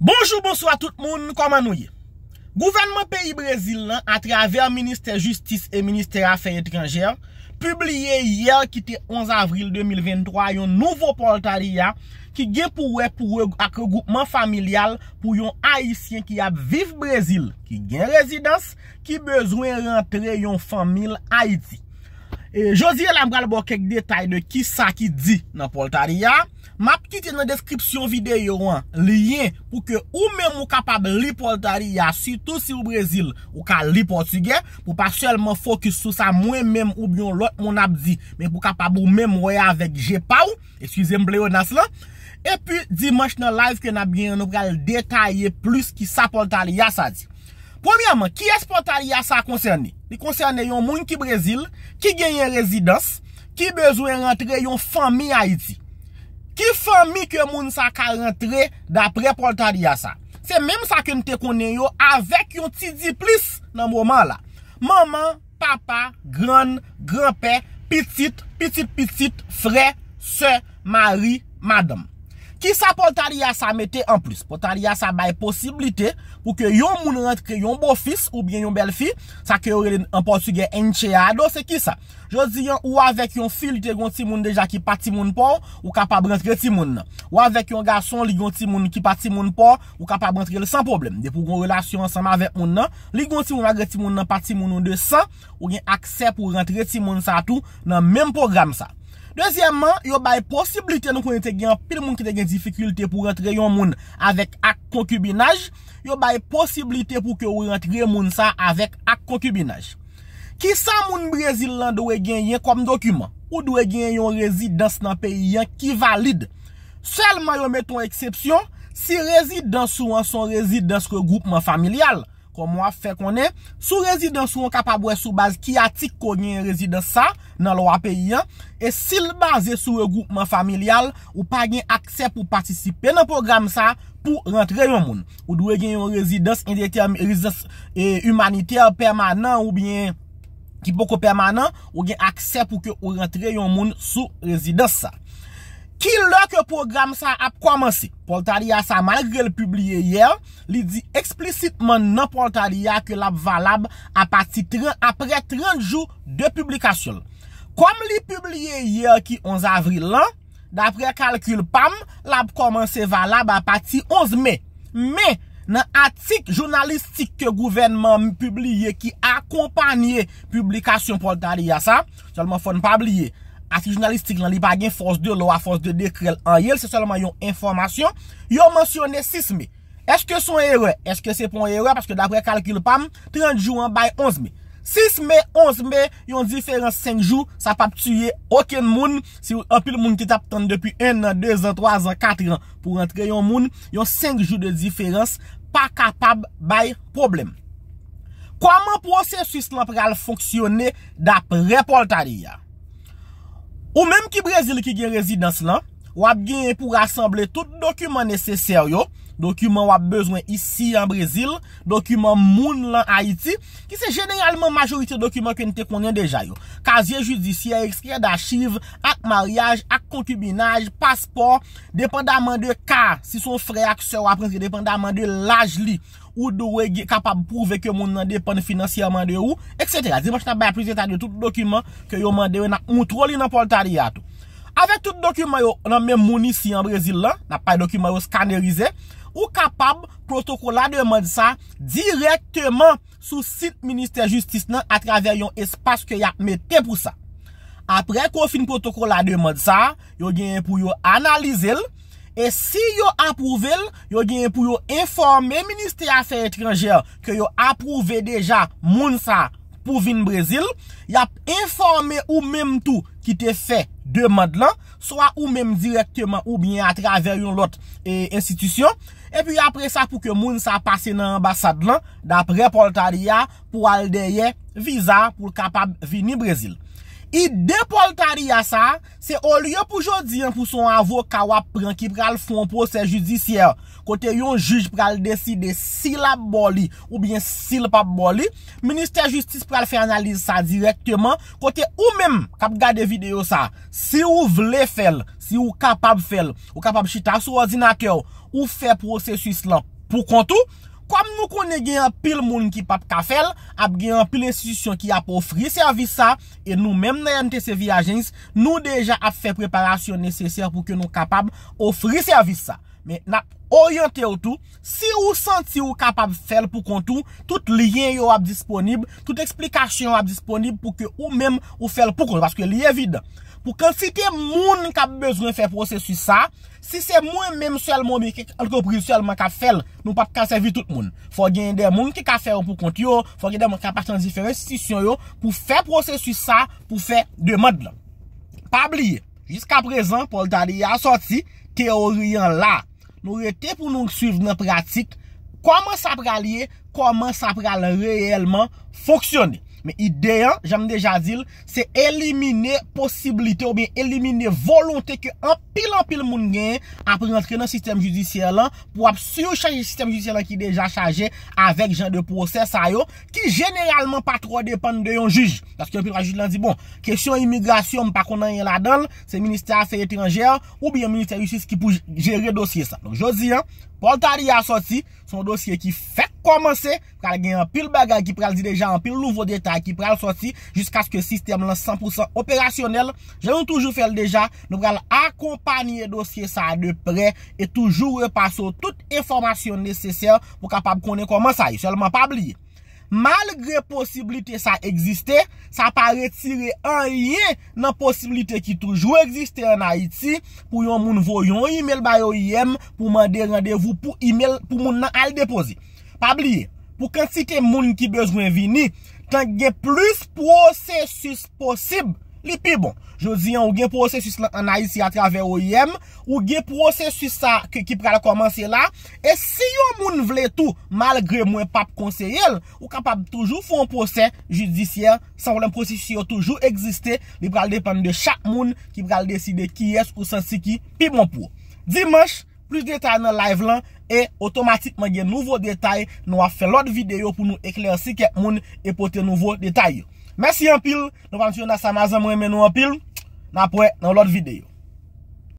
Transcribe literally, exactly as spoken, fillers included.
Bonjou, bonswa tout moun, kòman nou ye? Gouvènman peyi Brezil lan, atravè Ministè Jistis e Ministè Afè Etranjè, pibliye yè ki te onz avril de mil venntwa yon nouvo pòltariya ki gen pou wè pou re- ak regwoupman familyal pou yon Ayisyen ki ap viv Brezil, ki gen rezidans, ki bezwen rantre yon fanmi l Ayiti. E, jodi a la, m pral ba w kèk detay de kisa ki di nan pòltariya. M ap kite nan deskripsyon videyo an lyen pou ke ou menm ou kapab li pòltariya, sitou si w Brezil, ou ka li pòtigè, pou pa sèlman fokis sou sa mwen menm oubyen yon lòt moun ap di, men pou kapab ou menm wè avèk je pa w, eskize m pleyonas lan. Epi dimanch nan live ke n ap genyen, nou pral detaye plis kisa pòltariya sa di. Premyèman, kiyès pòltariya sa konsène? Li konsène yon moun ki Brezil, ki genyen rezidans, ki bezwen rantre yon fanmi Ayiti. Ki fanmi ke moun sa ka rantre dapre pòltariya sa? Se menm sa ke n te konnen yo avèk yon ti diplis nan moman la. Manman, papa, grann, granpè, pitit, pitit pitit, frè, sè, mari, madanm. Kisa pòltariya sa mete anplis? Pòltariya sa bay posiblite pou ke yon moun rantre, yon bofis oubyen yon bèlfi, sa ke yo rele an pòtigè enteado, se kisa? Jodi an, ou avèk yon fi, li te gon timoun deja ki pa timoun pa w, ou kapab rantre timoun nan. Ou avèk yon gason, li gon timoun ki pa timoun pa w, ou kapab rantre l san pwoblèm. Depi w gon relasyon ansanm avèk moun nan, li gon timoun, malgre timoun nan pa timoun ou de san, ou gen aksè pou rantre timoun sa tou nan menm pwogram sa. Dezyèmman, yo bay posiblite, nou konnen te gen anpil moun ki te gen difikilte pou rantre yon moun avèk ak konkibinaj, yo bay posiblite pou ke ou rantre moun sa avèk ak konkibinaj. Kisa moun Brezil lan dwe genyen kòm dokiman? Ou dwe genyen yon rezidans nan peyi an ki valid. Sèlman yo mete yon eksepsyon, si rezidans ou an se yon rezidans regwoupman familyal, kòm w ap fè konnen, sou rezidans ou an kapab wè sou baz ki atik ke w genyen rezidans sa nan lwa peyi an, e si l baze sou regwoupman familyal, ou pa gen aksè pou patisipe nan pwogram sa pou rantre yon moun. Ou dwe gen yon rezidans endetèmi-, rezidans, e, imanitè pèmanan oubyen ki poko pèmanan, ou gen aksè pou ke ou rantre yon moun sou rezidans sa. Kilè ke pwogram sa ap kòmanse? Pòltariya sa, malgre l pibliye yè, li di eksplisitman nan pòltariya ke l ap valab apati trant, apre trant jou de piblikasyon l. Kòm li pibliye yè ki onz avril lan, dapre kalkil pa m, l ap kòmanse valab apati onz me. Men, nan atik jounalistik ke gouvènman an pibliye ki akonpanye piblikasyon pòltariya sa, sèlman fò n pa bliye, atik jounalistik lan, li pa gen fòs de lwa, fòs de dekrè l, anyen, se sèlman yon enfòmasyon, yo mansyone sis me. Èske se yon erè? Èske se pa yon erè? Paske dapre kalkil pa m, trant jou an bay onz me. Sis me, onz me, yon diferans senk jou, sa p ap tiye okenn moun. Si anpil moun ki t ap tann depi en an, de zan, twa zan, kat an pou rantre yon moun, yon senk jou de diferans pa kapab bay pwoblèm. Kòman pwosesis lan pral fonksyone dapre pòltariya? Ou menm ki Brezil ki gen rezidans lan, w ap genyen pou rasanble tout dokiman nesesè yo, dokiman w ap bezwen isi an Brezil, dokiman moun lan Ayiti, ki se jeneralman majorite dokiman ke n te konnen deja yo. Kazye jidisyè, ekstrè dachiv, ak maryaj, ak konkibinaj, paspò, depandaman de ka, si se yon frè ak sè w ap rantre, depandaman de laj li, ou dwe gen, kapab pwouve ke moun nan depann finansyèman de ou, etsetera. Dimanch n ap bay plis detay de tout dokiman ke yo mande yo, n ap moutre w li nan pòltariya tou. Avèk tout dokiman yo nan men moun isi an Brezil lan, n ap pale dokiman yo skanerize, ou kapab pwotokola demann sa dirèkteman sou sit Ministè Jistis lan atravè yon espas ke y ap mete pou sa. Apre ke w fin pwotokola demann sa, yo genyen pou yo analize l, e si yo apwouve l, yo genyen pou yo enfòme Ministè Afè Etranjè ke yo apwouve deja moun sa pou vin Brezil, y ap enfòme ou menm tou ki te fè demann lan, swa ou menm dirèkteman oubyen atravè yon lòt, e, enstitisyon. Epi apre sa, pou ke moun sa pase nan anbasad lan, dapre pòltariya, pou al dèyè viza pou l kapab vini Brezil. Ide pòltariya sa, se olye pou jodi an pou se yon avoka w ap pran ki pral fè yon pwosè jidisyè, kote yon jij pral deside si l ap ba w li oubyen si l p ap ba w li, Ministè Jistis pral fè analiz sa dirèkteman, kote ou menm k ap gade videyo sa, si w vle fè l, si w kapab fè l, ou kapab chita sou òdinatè w, ou fè pwosesis lan pou kont ou. Kòm nou konnen gen anpil moun ki p ap ka fè l, ap gen anpil enstitisyon ki ap ofri sèvis sa, e nou menm nan M T C Via Agency, nou deja ap fè preparasyon nesesè pou ke nou kapab ofri sèvis sa. Men n ap oryante w tou, si ou santi ou kapab fè l pou kont ou, tout lyen yo ap disponib, tout eksplikasyon yo ap disponib pou ke ou menm ou fè l pou kont ou, paske li evidan. Pou kantite moun k ap bezwen fè pwosesis sa, si se mwen menm sèlman oubyen kèk antrepriz sèlman k ap fè l, nou p ap ka sèvi tout moun. Fò gen de moun ki ka fè yo pou kont yo, fò gen de moun k ap pase nan diferan enstitisyon yo pou fè pwosesis sa, pou fè demann lan. Pa bliye, jiskaprezan, Paul Taddy a sòti, teyori an la. Nou rete pou nou swiv nan pratik kòman sa pral ye, kòman sa pral reyèlman fonksyone. Men ide an, jan m deja di l, se elimine posiblite oubyen elimine volonte ke anpil, anpil moun genyen ap rantre nan sistèm jidisyè lan pou ap sichaje sistèm jidisyè lan ki deja chaje avèk jan de pwosè sa yo, ki jeneralman pa twò depann de yon jij. Paske anpil fwa jij lan di, bon, kesyon imigrasyon, m pa konn anyen ladan l, se ministè afè etranjè oubyen ministè jistis ki pou jere dosye sa. Donk, jodi an, Paul Taddy a sòti, se yon dosye ki fèk kòmanse, pral gen anpil bagay ki pral di deja, anpil nouvo detay ki pral sòti, jiskaske sistèm lan san pou san operasyonèl. Jan nou toujou fè l deja, nou pral akonpanye dosye sa a de prè e toujou repase w tout enfòmasyon nesesè pou kapab konnen kòman sa ye. Sèlman pa bliye, malgre posiblite sa egziste, sa pa retire anyen nan posiblite ki toujou egziste ann Ayiti pou yon moun voye yon imèl bay O I M pou mande randevou pou imèl pou moun nan al depoze. Pa bliye, pou kantite moun ki bezwen vini, tank gen plis pwosesis posib, li pi bon. Jodi an, ou gen pwosesis lan ann Ayiti atravè O I M, ou gen pwosesis sa ke, ki pral kòmanse la, e si yon moun vle tou, malgre mwen p ap konseye l, ou kapab toujou fè yon pwosè jidisyè san pwoblèm. Pwosesis yo toujou egziste, li pral depann de chak moun ki pral deside kiyès ou santi ki pi bon pou ou. Dimanch, plis detay nan live lan, e otomatikman gen nouvo detay, nou ap fè lòt videyo pou nou eklèsi kèk moun e pote nouvo detay yo. Mèsi anpil, nou pa m sou Nasa Mazan, mwen renmen nou anpil, n ap wè nan lòt videyo.